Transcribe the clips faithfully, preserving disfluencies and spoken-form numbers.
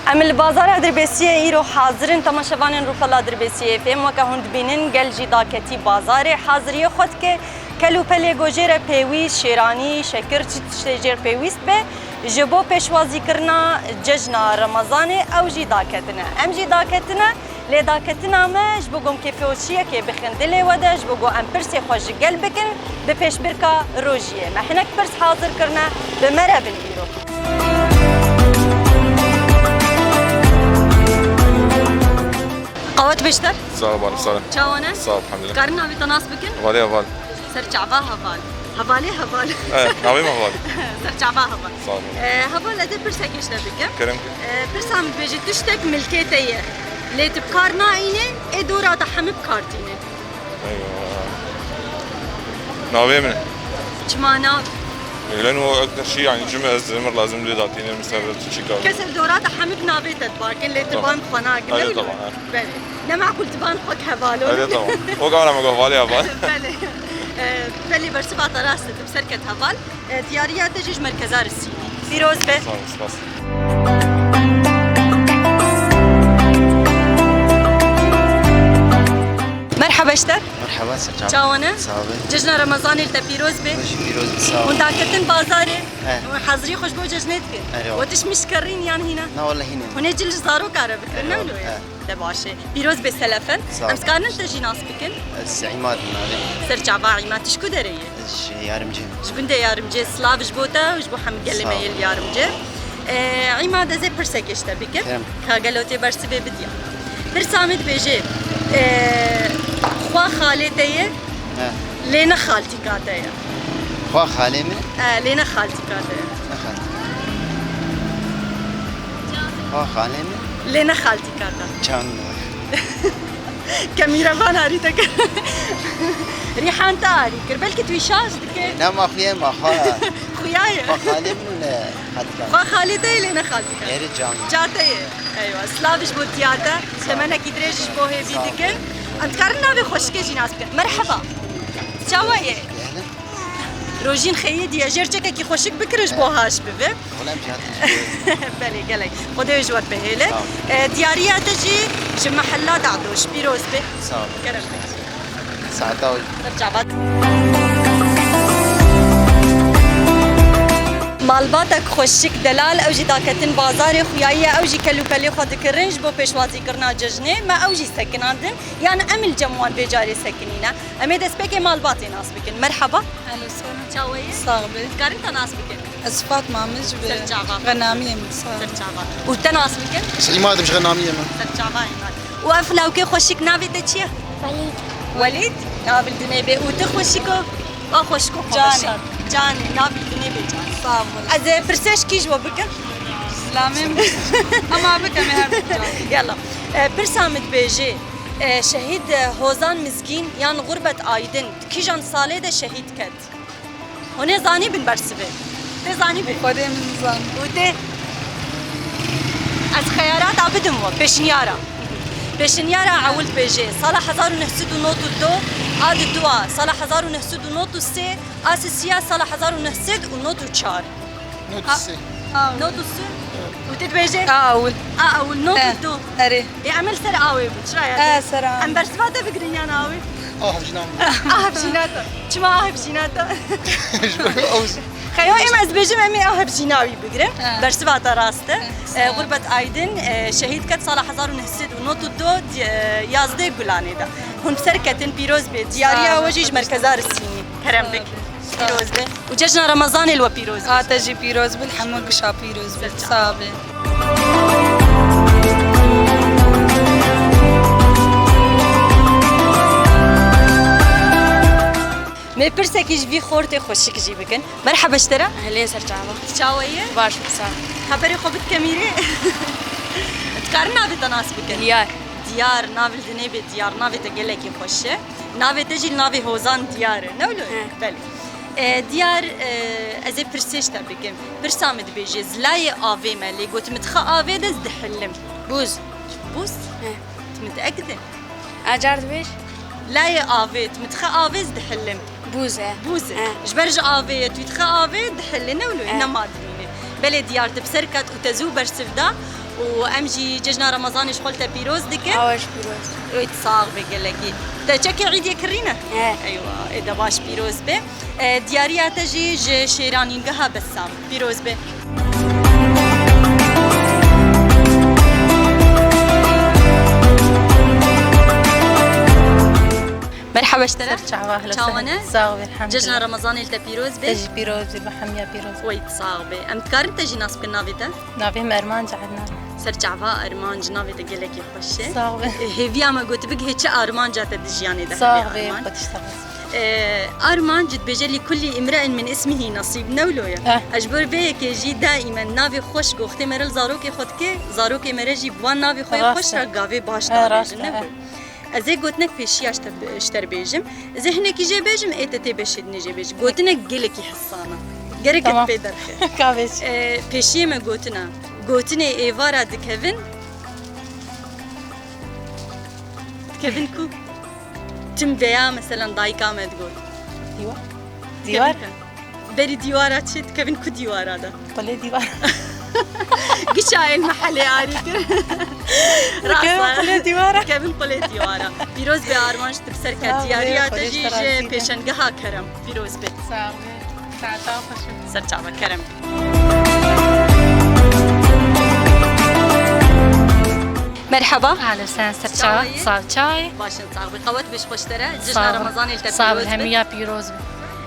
Em li bazara Dirbêsiyê îro hazir in. Temaşevanên Rûpela Dirbêsiyê F M, weke hûn dibînin, gel jî daketî bazarê, haziriyê xwe dike. Kel û pelê ku jê re pêwîst, şêranî, şekir, çi tiştê jê re pêwîst be, ji bo pêşwazîkirina cejna Remezanê ew jî daketine. Em jî daketine, lê daketina me ji bo ku em kêfweşiyekê bixin dilê we de, ji bo ku em pirsê xwe ji gel bikin, bi pêşbirka rojiyê. Me hinek pirs hazir kirine, bi me re bin îro. Qawet beşter. Sağ ol, sağ ol. Çawa ne? Sağ ol, elhamdülillah. Karin navê te nas bikin? Hevalê heval. Ser çava heval. Hevalê heval. Evet, navê me heval. Ser çava heval. Sağ ol. Ee, heval, ez ê pirsek ji te bikim. Kerem ki. Ee, pirsa min dibêje tiştek milkê te ye. Lê tu bi kar nayînê, ê dora te hemî bi kar tîne. Eyvah. Navê min. Çima nav? Lan o ek şey yani cümle ez emir lazım diye datîne misal çika. Kes li dora te hemî bi navê te dibakin, lê tu Tamam. ban xwe nakin, Öyle öyle mi? tamam, ha. Belê. Ne meqûl tu ban xwe ki heval ol. Öyle tamam. O kamera mı hevalê heval. Belê. Ee, belê bersiva te rast e, tu bi ser ket heval. E, diyariya te jî ji merkeza re sînî. Pîroz be. Sağ ol, spas. Merhaba ji te. Merhaba, ser çava. Çawa ne? Sağ ol. Cejna Remezanê li te pîroz be. Te jî pîroz be, sağ ol. Hûn daketin bazarê. He. Hûn hazirî xwe ji bo cejnê dikin. Erê, We tişt mişkerîn yan hîna? Na, wele hîne. Hûn ê cil ji zaroka re bikin, Erê, ne wilo ye? he. Te baş e. Pîroz be selefen. Sağ ol. Em dikarin te jî nas bikin? Ez Îmad navê. Ser çava Îmad, tu ji ku derê yî? Ez ji Yarimcê me. Ji gundê Yarimcê, silav ji bo te û ji bo hemî gelê Sağ me ol. yê li Yarimcê. Ee, Îmad, ez ê pirsekê ji te bikim. Kerem. Ka gelo tê bersivê bidiya. Pirsa min dibêje, ee, xwe xalê te ye, He. lê ne xaltîka te ye. Xwe xalê min? Ee, lê ne xaltîka te ye. Ne xaltîka. Xwe xalê min? Lê ne xaltîka te. Can. Kemîrevan arî te kir. Rîhan te arî kir. Belkî tu wî şaş dike. Ne ma xuye ma xwe. Xuya ye. Xwe xalê min û ne xaltîka. Xwe xalê te ye lê ne xaltîka. Erê can. Ca te ye. Eywa. Silav ji bo tiya te. Sağ ol. Temenekî dirêj ji bo hêvî Sağ ol. dikin. Em dikarin navê xweşikê jî nas bikin. Merheba. Çawa ye? Ehlen. Rojîn xeyê diye jêr çekekî xweşik bikir ji bo haş bibe. Wele em jî hatin ji bo. Belê, gelek. Xwedê ji we bihêle. Sağ ol. E, diyariya te jî ji mehella Da'doş pîroz be. Sağ ol. Kerem be. Saeta wî. Ser çavat. Malbatek xweşik delal, ew jî daketin bazarê, xuyayiye ew jî kel û pelê xwe dikirin ji bo pêşwazîkirina cejnê. Me ew jî sekinandin. Yan em li cem wan vê carê sekinîne. Em ê destpêkê malbatê nas bikin. Merheba. Alo, sona. Çawa ye? Sax be. Dikarin te nas bikin? Ez Fatma me ji Ser çava. Xenamiyê min, sax. Ser çava. Û te nas bikin? Ez Îmad im ji Xenamiyê me. Ser çava Îmad. Û ev lawkê xweşik navê te çi ye? Welîd. Welîd? Nav li dinê bê. Û tu xweşiko? Wa xweşiko xwe Canê. Weşan. Canê, nav li dinê bê Canê. Sax ol. Ez ê pirsêşkî ji we bikim? Zilamê min. Ama bikim her du can. Yalla. E, pirsa min dibêje, e, şehîd, e, Hozan Mizgîn yan Gurbet Aydin di kîjan salê de şehîd ket? Hûn ê zanîbin bersivê. Tê zanîbin. Xwedê min zan. Û tê. Ez xeyarata bidim we, pêşniyara. Pêşniyara ewil dibêje, sala hezar û neh sed û nod û du, a di dua, sala hezar û neh sed û nod û sê, a sisiya, sala hezar û neh sed û nod û çar. Nod û sê. A, a, Nod û sê. Û tê dibêje? A ewil. A ewil, nod û du. He, erê. Ê, em ê li ser awê bin, çira ya? He, ser awê. Em bersiva te bigirin yan awê? Ah, hevjîna min. Ah, hevjîna te. Çima ah, hevjîna te? Ji ber ew Xeyo, em ez bêjim, em ê ah, hevjîna wî bigirin. He. Bersiva te rast e. He, Ee, sağ ol. Gurbet Aydin, e, şehîd ket sala hezar û neh sed û nod û du, di, e, yazdeh Gulanê de. Hûn bi ser ketin, pîroz bê. Diyariya Sağ ol. we jî ji merkeza re sînî. Kerem bik. Sağ ol. Pîroz be. Û cejna Remezanê li we pîroz be. A te jî pîroz be, hemû gişa pîroz be. Ser çav. Sax be. Mê pirsekî ji vî xortê xweşik jî bikin. Merheba ji te re. Ehlên ser çava. Çawa ye? Baş, sağ ol. Xeberê xwe bid kemîrê. Dikarin navê te nas bikin? Diyar. Diyar, nav li dinê bê Diyar. Navê te gelekî xweş e. Navê te jî navê Hozan Diyar e. Ne wilo? He. Belê. E, Diyar, e, ez ê pirsê ji te bikim. Pirsa min dibêje, ez layê avê me, lê got min dixe avê de ez dihilim. Bûz. Bûz? He. Tu min diekidin? A car dibêj? Layê avê, tu min dixe avê ez dihilim. Bûz e. Bûz e. He. Ji ber ji avê ye, tu dixe avê dihilî, ne wilo ye, He. nema dimîne. Belê Diyar, tu bi ser ket û te zû bersiv da û em jî cejna Remezanê ji xwe li te pîroz dikin. Awa ji pîroz. Ê, sax be gelekî. Te çekê îdê kirîne? He. Eywa, ê de baş pîroz be. E, diyariya te jî ji şêranîngeha Bessam. Pîroz be. Merhaba ji te re. Ser çava, helo. Çawa ne? Sağ ol, elhamdülillah. Cejna Remezanê li te pîroz be. Te jî pîroz be, bi hemiya pîroz. Wey, sax be. Em dikarin te jî nas bikin navê te? Navê min Armanc Ednan. Ser çava Armanc, navê te gelekî xweş e. Sağ ol. Hêviya me gotibik hê çi armanca te di jiyanê de hebe. Sağ ol, Armanc. Xwedî sağ ol. Ee, Armanc dibêje lî kullî imre'in min ismihi nasîb, ne wilo ye? Eh. Ez ji bo vê yekê jî daîmen navê xweş goxtê me re li zarokê xwe dike, zarokê me re jî bi wan navê xwe yê xweş re gavê baş dabêjin, ne wilo? Ez ê gotinek pêşiya ji te, ji te re bêjim. Ez ê hinekî jê bêjim, ê te tê beşê dinê jê bêjî. Gotinek gelekî hesana. Gerek pê derxe. Ka bêjî. Ee, pêşiyê me gotina. Gotinê êvara dikevin. Dikevin ku? Tim veya, meselen, dayika me digot. Dîwar. Dîwar. Berî dîwara çi? Dikevin ku dîwara de? Qulê dîwara. Giça el mehelê arî kir. Rast e. Dikevin qulê dîwara. Dikevin qulê dîwara. Pîroz be Armanc, tu bi ser ket. Sağ ol, diyariya te jî ji pêşengeha kerem. Pîroz be. Sağ ol. Saeta xweş. Ser çava kerem. Merhaba. Ahlen, ser çava. Çawa yî? Sağ ol, çawa yî? Baş in, sax be. Qewet be ji xwe ji te re. Cejna Remezanê li te pîroz be. Sağ ol, hemiya pîroz be.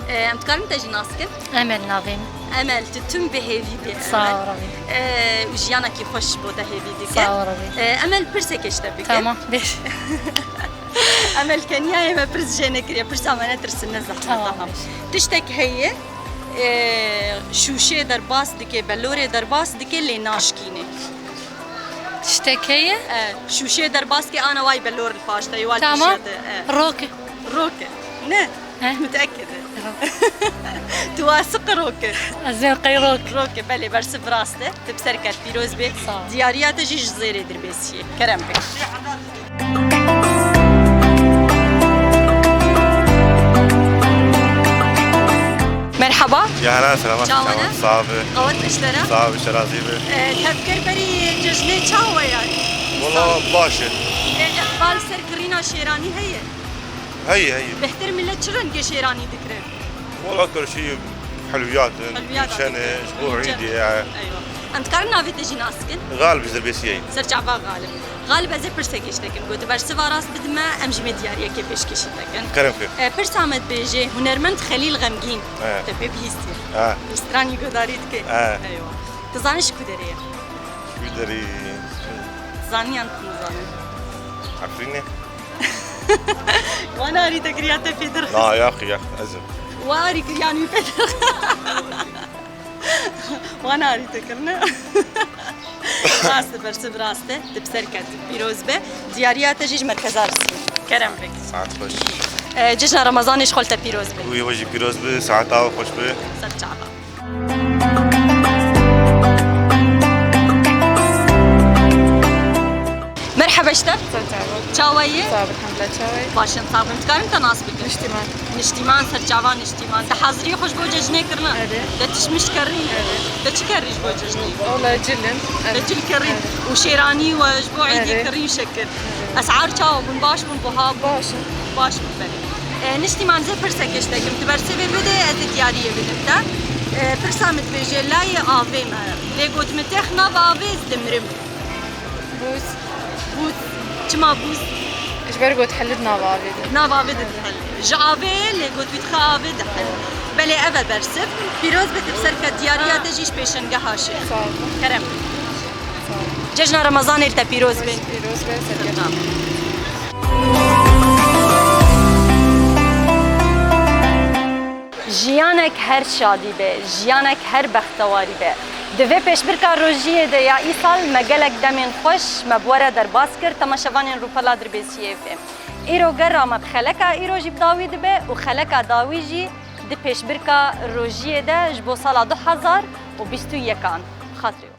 Ee, em dikarin te jî nas bikin? Emel navê min. Emel, tu tim bi hêvî bî, Emel. Sağ ol, Rabî. Ee, û jiyanekî xweş ji bo te hêvî dike. Sağ ol, Rabî. Ee, Emel, pirsekê ji te bikin. Tamam, bêj. Emel, keniyayê me pirs jê nekiriye, pirsa me netirsin, ne zehmet. Tamam, aha. Bêj. Tiştek heye, e, şûşê derbas dike, belorê derbas dike, lê naşkîne. Tiştek heye? E, şûşê derbas ke ana way belor li paş te, wal. Tamam. Pişiya te, e. Rok e. Rok e. Ne? He? Müteekid e. Rok. Tu wasiq rok e. Ez ê qey rok. Rok e, belê, bersiv rast e. Tu bi ser ket pîroz bê. Sağ ol. Diyariya te jî ji zêrê dirbêsiyê. Kerem bik. Merhaba. Ya hela, selamet. Çawa ne? Sağ ol. Qewet be ji te re. Sağ ol, şerazî be. Ee, tevkir berî cejnê çawa ye? Wala baş e. Ee, iqbal ser kirîna şêranî heye? Heye, heye. Bêhtir milet çi rengê şêranî dikire? Wala kirşî helwiyat in, gulçen e, ji bo îdê ye. Eywa. Em dikarin navê te jî nas bikin? Galib ji Dirbêsiyê. Ser çava Galib. Galib, ez ê pirsekê ji te kim. Got, bersiva rast bidime, em jî me diyariyekê pêşkêşî te kin. Kerem kir. E, pirsa me dibêje, hunermend Xelîl Xemgîn. He. Te pê bihîstiye. He. Stranî guhdarî dike. He. Eywa. Tu zanî ji ku derê ye? Ji ku derê? Zanî yan tu nizanî? Efrînê. Wan arî te kiriya te pê derxist. Na, yax, yax, ez im. Wa arî kiriya wî pê derxist. Wan arî te kirine. Rast e, bersiv rast e. Tu bi ser ket. Pîroz be. Diyariya te jî ji merkeza Rismî. Kerem bik. Saet xweş. E, cejna Remezanê ji xwe li te pîroz be. Wî we jî pîroz be, saeta we xweş be. Ser çava. Merheba ji te. Ser çava. Çawa yî? Sağ ol, elhamdülillah, çawa yî? Baş in, sax bin. Dikarin te nas bikin? Niştîman. Niştîman, ser çava Niştîman. Te haziriyê xwe ji bo cejnê kirine? Erê. Te tişt mişt kerî? Erê. Te çi kerî ji bo cejnê? Wala cil in. Te cil kerî. Erê. Û şêranî we ji bo îdê kirî û şekir. Esar çawa bûn? Baş bûn, buha bûn? Baş in. Baş bûn, belê. E, Niştîman, ez ê pirsekê ji te kim. Tu bersivê bide, ez ê diyariyê bidim te. E, pirsa min dibêje, layê avê me. Lê got min têx nav avê, ez dimirim. Bûz. Bûz. Çima bûz? Ji ber got helir nav avê de. Nav avê de dihel. Ji avê, lê got wî dixe avê dihel. Belê, ev e bersiv. Pîroz be, tu bi ser ket, diyariya te jî ji pêşengeha şêx. Sağ ol. Kerem. Cejna Remezanê li te pîroz be. Pîroz be, serkeftin. Jiyanek her şadî be, jiyanek her bextewarî be. Di vê pêşbirka rojiyê de ya îsal me gelek demên xweş me bi we re derbas kir, temaşevanên Rûpela Dirbêsiyê F M. Îro gerra me bi xeleka îro jî bi dawî dibe û xeleka dawî jî di pêşbirka rojiyê de ji bo sala du hezar û bîst û yekan. Bi xatirê.